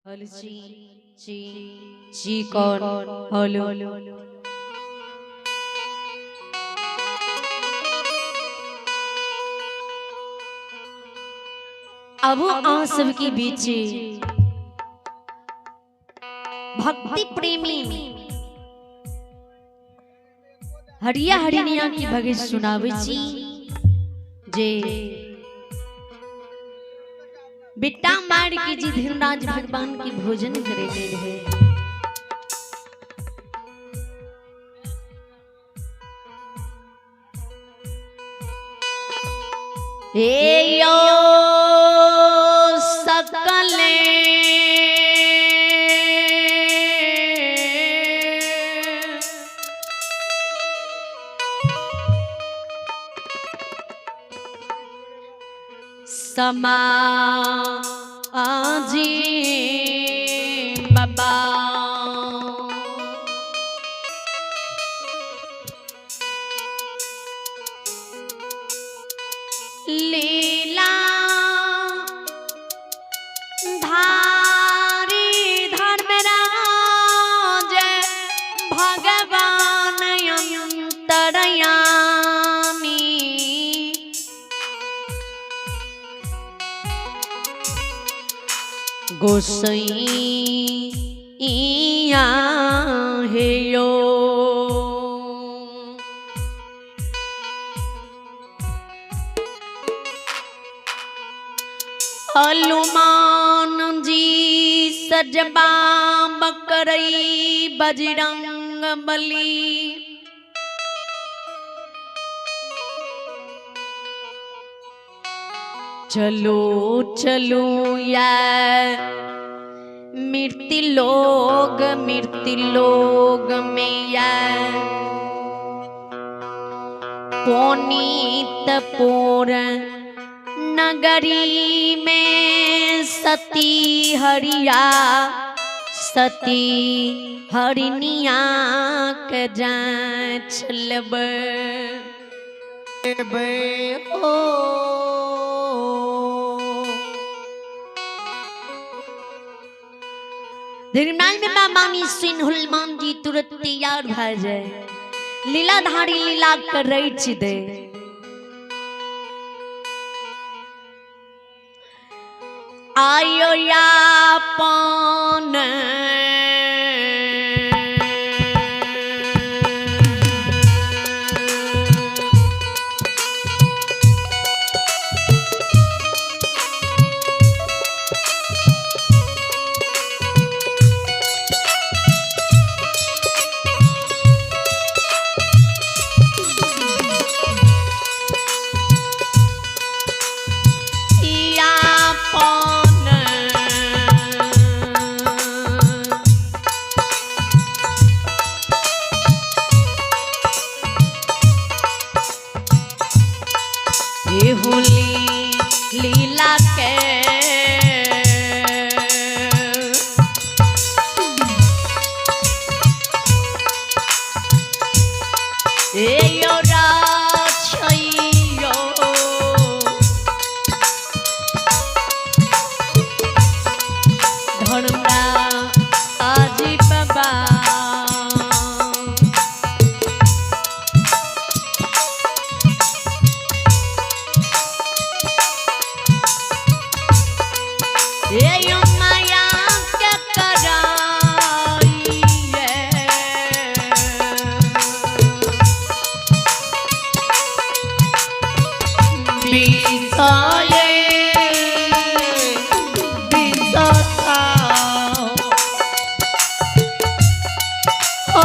हलसी ची ची कौन हलो। अब आ सबके बीच भक्ति प्रेमी हरिया हरिनिया की भगत सुनावे छी जे बेटा मार के जी धर्मराज भगवान की भोजन करे ले रहे। हे यो सकले समाजी बाबा लीला धारी धर्मराज भगवान अंतरयामी गोसैया हे यो। हनुमान जी सजबा बकरई बजरंग बली चलो चलो या मृत्यु लोग में या पुनीतपुर नगरी में सती हरिया सती हरिनिया के जाचलब ओ धर्मराज में मामी सुन हनुमान जी तुरंत तैयार भए जाए लीलाधारी लीला करै छी दे। आयो या पान या पान ये होली लीला के ए यो राछैयो धर्मरा आजी बाबा ए यो माया के कराइए बिसाए बिसाता ओ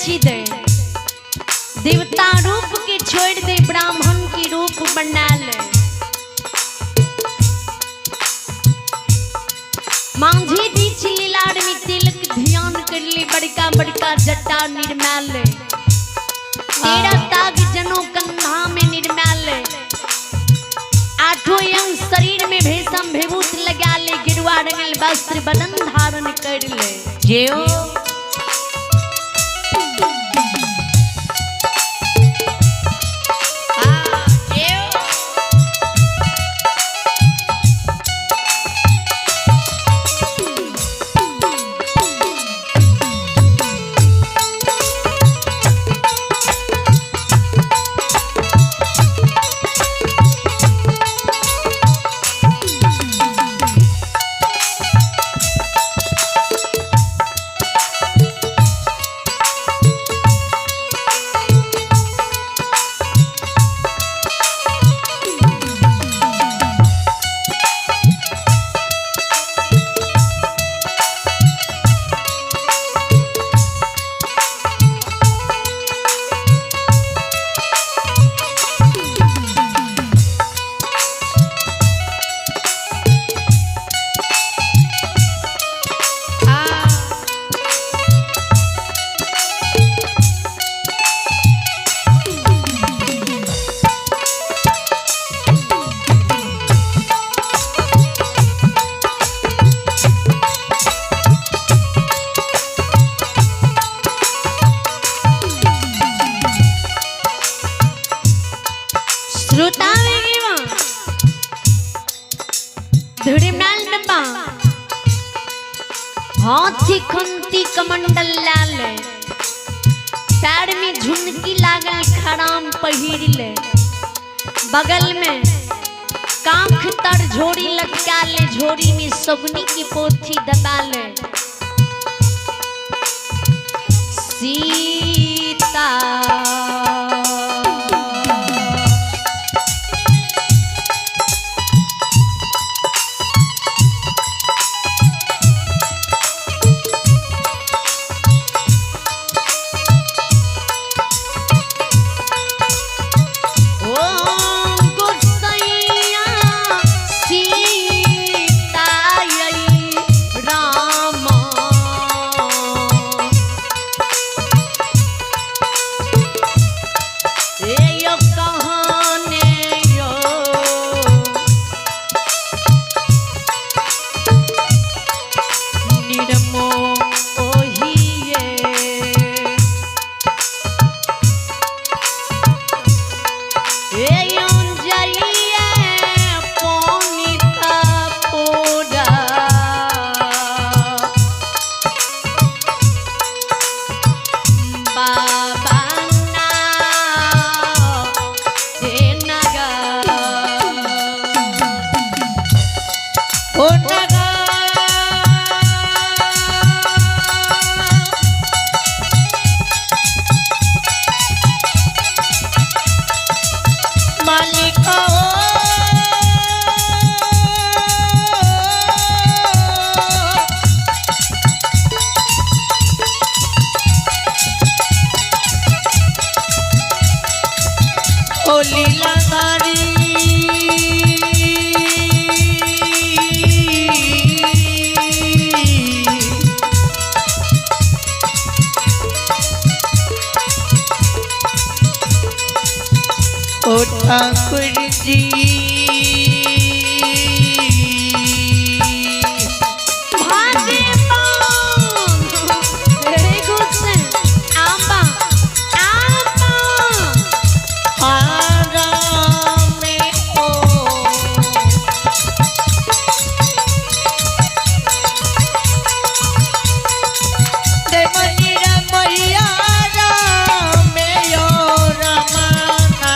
छी दे। देवता रूप के छोड़ दे, ब्राह्मण के रूप बना ले। मांझी बीच लीलार में तिलक ध्यान कर ले, बड़का बड़का जटा निर्माल। तेरा ताग जनो कंधा में निर्माल। आठों अंग शरीर में भेषम भेभूत लगा ले, गिरुआ रंगल वस्त्र बदन धारण कर ले। जेओ हाँ, जेओ। हाँ, श्रोता धुरीमाल डब्बा हाथी खंती कमंडल लाल, पैर में झुनकी लागल खराम पहिर ले, बगल में कांख तर झोरी लटका ले, झोरी में सगुनी की पोथी दबा ले। सीता ओ गोसैया सीतायै राम। ए यो कहाने यो निर्मो ओहिए। ओ नगा। मालिक हो। ओ लीला ओ ठाकुर जी। आराम ओ देवनी रमैया राम यो रमाना।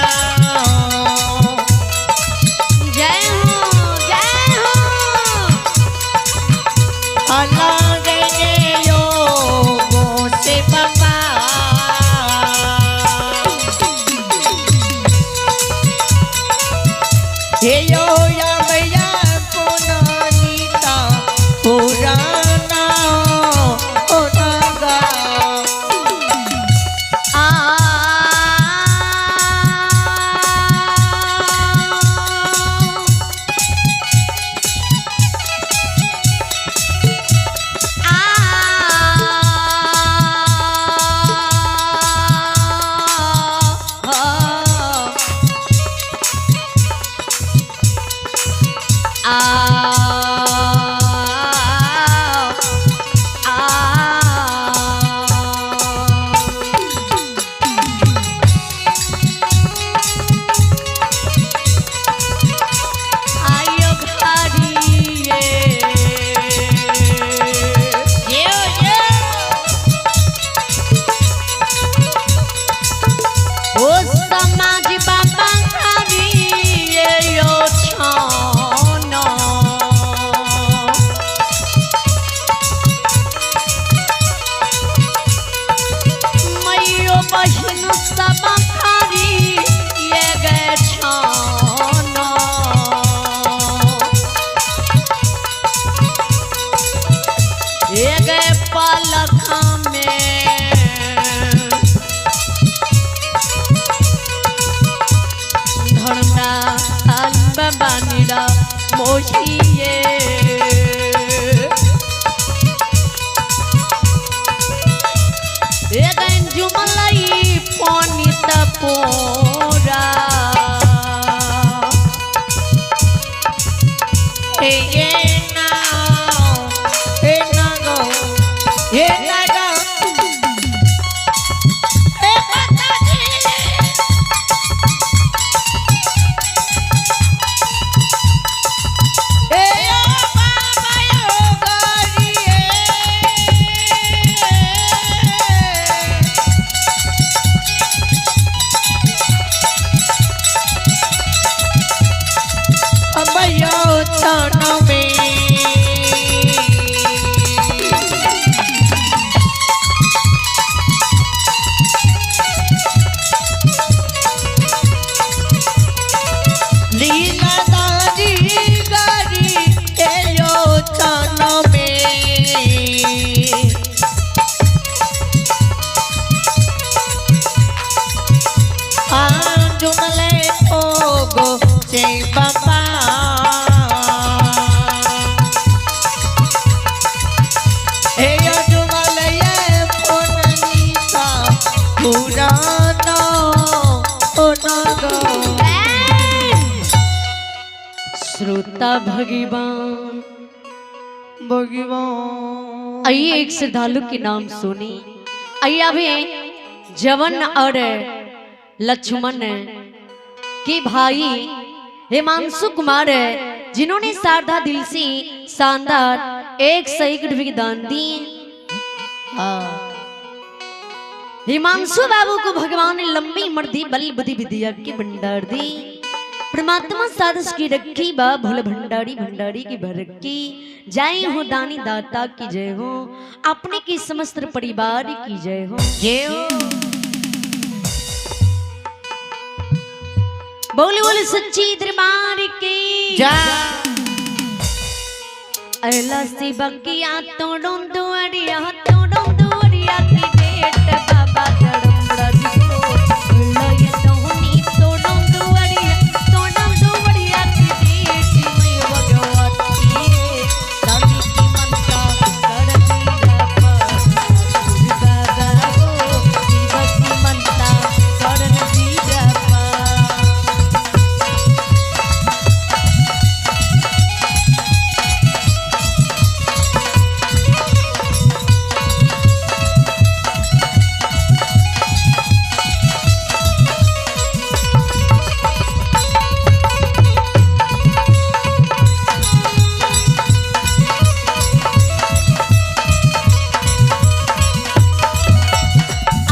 मोहिए। जुमलई पानी तपोरा ये ना हे ना गो ये ना गो हे माता जी हे ओ बाबा यो गरिए अबयो छन में लीला दादी गारी एयो छन में जुमले ओगो से बाबा हे जुमले पोननीता पुरानो ओनगो। श्रोता भगवान भगवान आइए एक श्रद्धालु के नाम सुनी। आइए अभी जवन और लक्ष्मण के भाई हिमांशु कुमार जिन्होंने शारदा दिल से शानदार 101 रुपये दान दिए। हिमांशु बाबू को भगवान ने लंबी उम्र दी, बल बुद्धि विद्या की भंडार दी। परमात्मा साधस की रखी बा भोले भंडारी भंडारी की भरकी जय हो, दानी दाता की जय हो, अपने की समस्त परिवार की जय हो। जय हो। बोले बोले सच्ची दरबार की जय। अला से बकिया तोड़ो दुआरिया तोड़ो दुआरिया की डेट बाबा धर्मराज को लय तोनी तोड़ो दुआरिया तोड़ो दुआरिया की डेट मैं भगवती रे दानी की मनता कर दीरा पर बाबा हो शिव की मनता कर दीरा पर।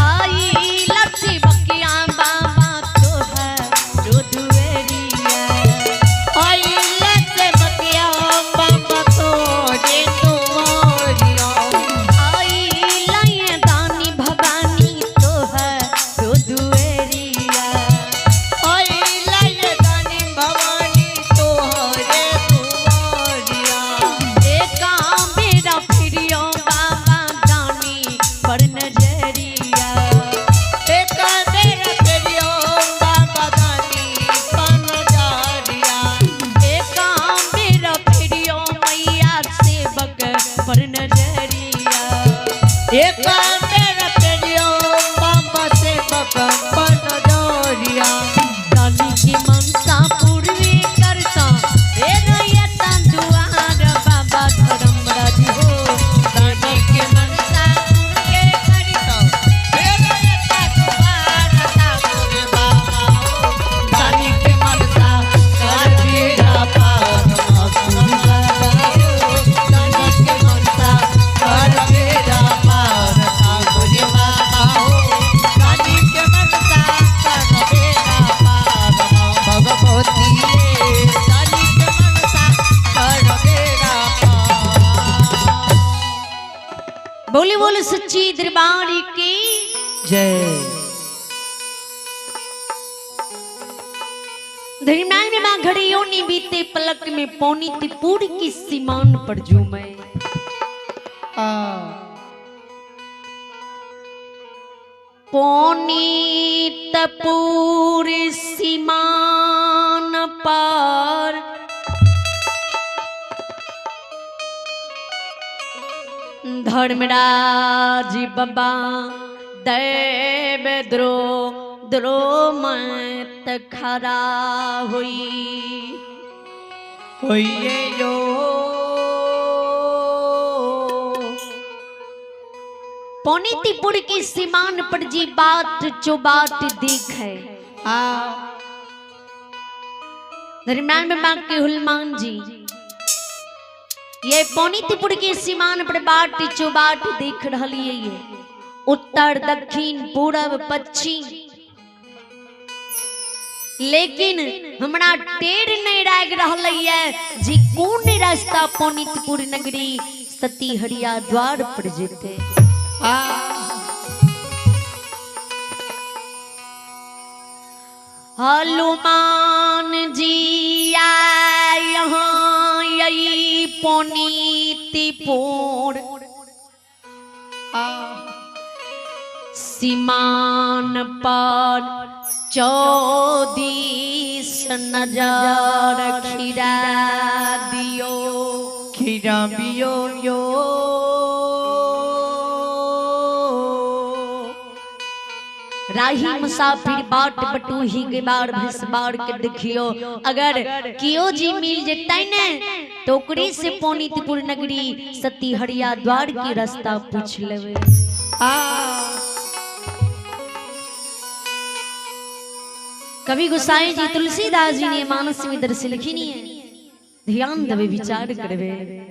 आई लपसी बकिया बाबा तो है दुआरिया आई लसे बकिया बाबा तो रे दुआरिया आई लय दानी भवानी तो है दुआरिया आई लय दानी भवानी तो रे दुआरिया एका मेरा फिरियो बाबा दानी पर नजरिया एक मेरा तेरियो बाबा दानी पन जारिया एका मेरा फिरियो मैया सेवक पर नजरिया एक मेरा तेरियो बाबा सेवक पन जारिया दानी की मनसा पूर्वी करता रे दुआर बाबा धर्मराज हो दानी के मनसा के करता मेरा यता दुआर ठाकुर बाबा हो दानी के मनसा कर बीड़ा पार बाबा हो दानी के मनसा कर बीड़ा पार ठाकुर बाबा हो दानी के मनसा कर बीड़ा पार भगवती रे दानी के मनसा कर बीड़ा पार। बोले बोले सच्ची दरबार की जय। धर्मनाल में मां घड़ियों ने बीते पलक में पौनी त्रिपुर की सीमान पर झूमे पौनी तपूर सीमान पर धर्मराज बाबा दैव द्रो द्रो मत खड़ा हुई। होइए यो। पौनीतिपुर की सीमान पर जी बाट चौबाट देख है। आ दरम्यान में बाग के हुलमान जी ये पौनीतिपुर के सीमान पर बाट चौबाट देख रही है, उत्तर दक्षिण पूरब पश्चिम, लेकिन हमरा टेर नहीं राग रहल है जी कोन रास्ता पौनीतिपुर नगरी सती हरिया द्वार पर जेते। आ हनुमान जी आए यहाँ यही पौनीतिपुर आ सीमान पर चौदीस नजर खिरा दियो। खीरा बियो यो। राही मुसाफिर बाट बटूही के बार भैंसबार के देखियो, अगर कियो जी मिल जेतै ने तो ओकरे से पौनीतिपुर नगरी सती हरिया द्वार के रास्ता पूछ लेवे। आ कवि गोसाई जी तुलसीदास जी ने मानस में दर्श लिखी नहीं है, ध्यान देवे विचार करवे।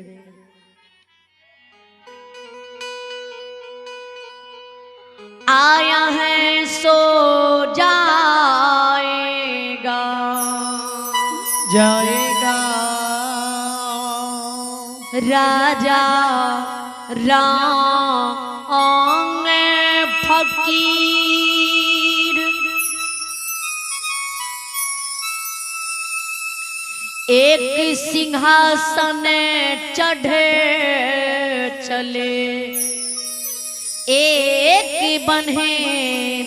आया है सो जाएगा जाएगा राजा राम फकीर, एक सिंहासन चढ़े चले, एक बन्हे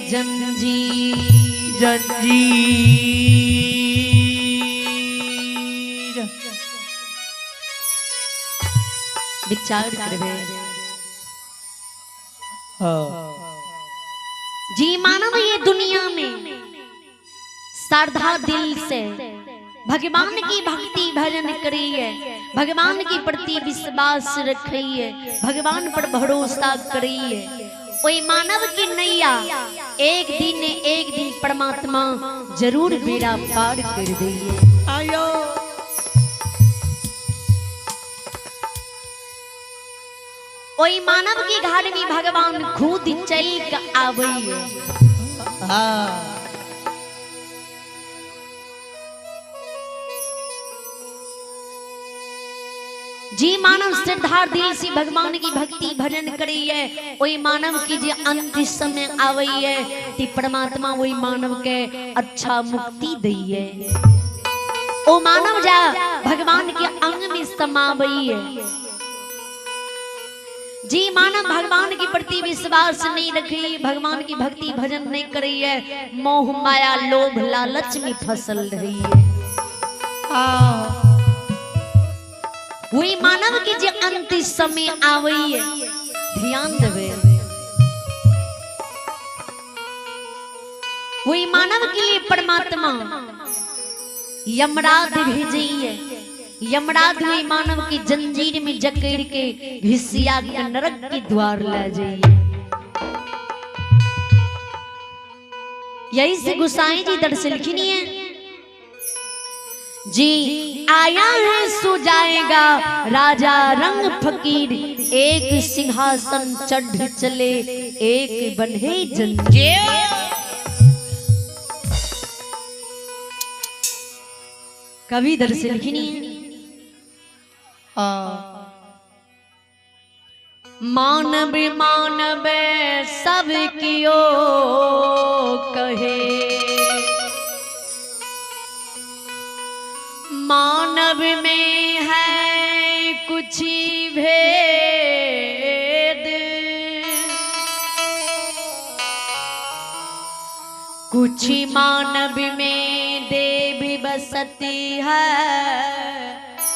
जंजीर। जंजीर। विचार करवे हाँ। जी मानव ये दुनिया में श्रद्धा दिल से भगवान की भक्ति भजन करिए, भगवान के प्रति विश्वास रखिए, भगवान पर भरोसा करिए, ओई मानव की नैया एक दिन परमात्मा जरूर बेड़ा पार कर दिए। आयो ओई मानव के घर में भगवान खुद चल के आवे। हाँ। जी मानव श्रद्धा दिल से भगवान की भक्ति भजन करिए, ओई मानव की जे अंत समय आवे ती परमात्मा वही मानव के अच्छा मुक्ति दिए। ओ मानव जा भगवान के अंग में समावई। जी मानव भगवान के प्रति विश्वास नहीं रखी, भगवान की भक्ति भजन नहीं करिए, मोह माया लोभ लालच में फसल रही है। हाँ। वही मानव की जे अंत समय आवे, ध्यान देवे, वही मानव के लिए परमात्मा यमराज भेजिए। यमराज हुई मानव की जंजीर में जकड़ के घिसिया के नरक के द्वार ले जाइए। यही से गुसाई जी दर्शन लिखी नहीं है जी आया है सो जाएगा राजा रंग फकीर, एक सिंहासन चढ़ चले एक बन्हे जंजीर। कवि दर्शन लिखी नहीं है। मानव मानव सब कियो कहे, मानव में है कुछ भेद, कुछ मानव में देवी बसती है,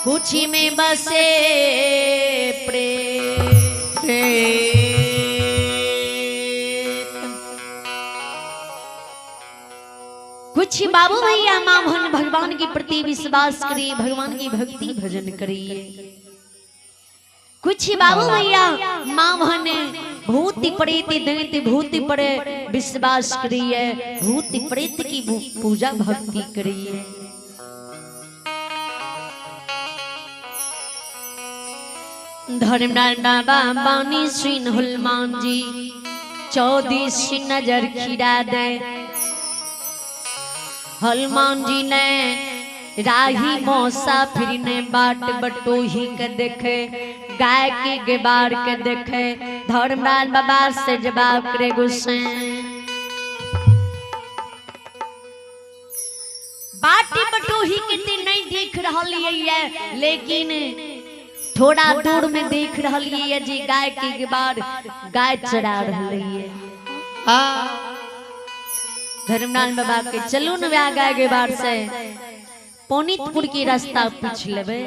कुछ में बसे प्रेम। एक। कुछ बाबू भैया माँ बहन भगवान के प्रति विश्वास करिए, भगवान की भक्ति भजन करिए। कुछ बाबू भैया माँ बहन भूत प्रेत दैत्य भूत पर विश्वास करिए, भूत प्रेत की पूजा भक्ति करिए। धर्मनारायण बाबा बानी सुन हनुमान जी चौदीस नजर खिरा दे। हनुमान जी ने राही मौसा फिर ने बाट बटोही के देखे, गाय के गेबार के देखे। धर्मनारायण बाबा से जवाब करे गुस्से, बाटी बटोही के ते नहीं देख रहल ये, लेकिन थोड़ा दूर में देख रहल ये जी गाय के गेबार गाय चरा रहल ये। हाँ। धर्मनारायण बाबा के चलू न वह गाय के बार से पौनीतपुर के रास्ता पूछ लेबे।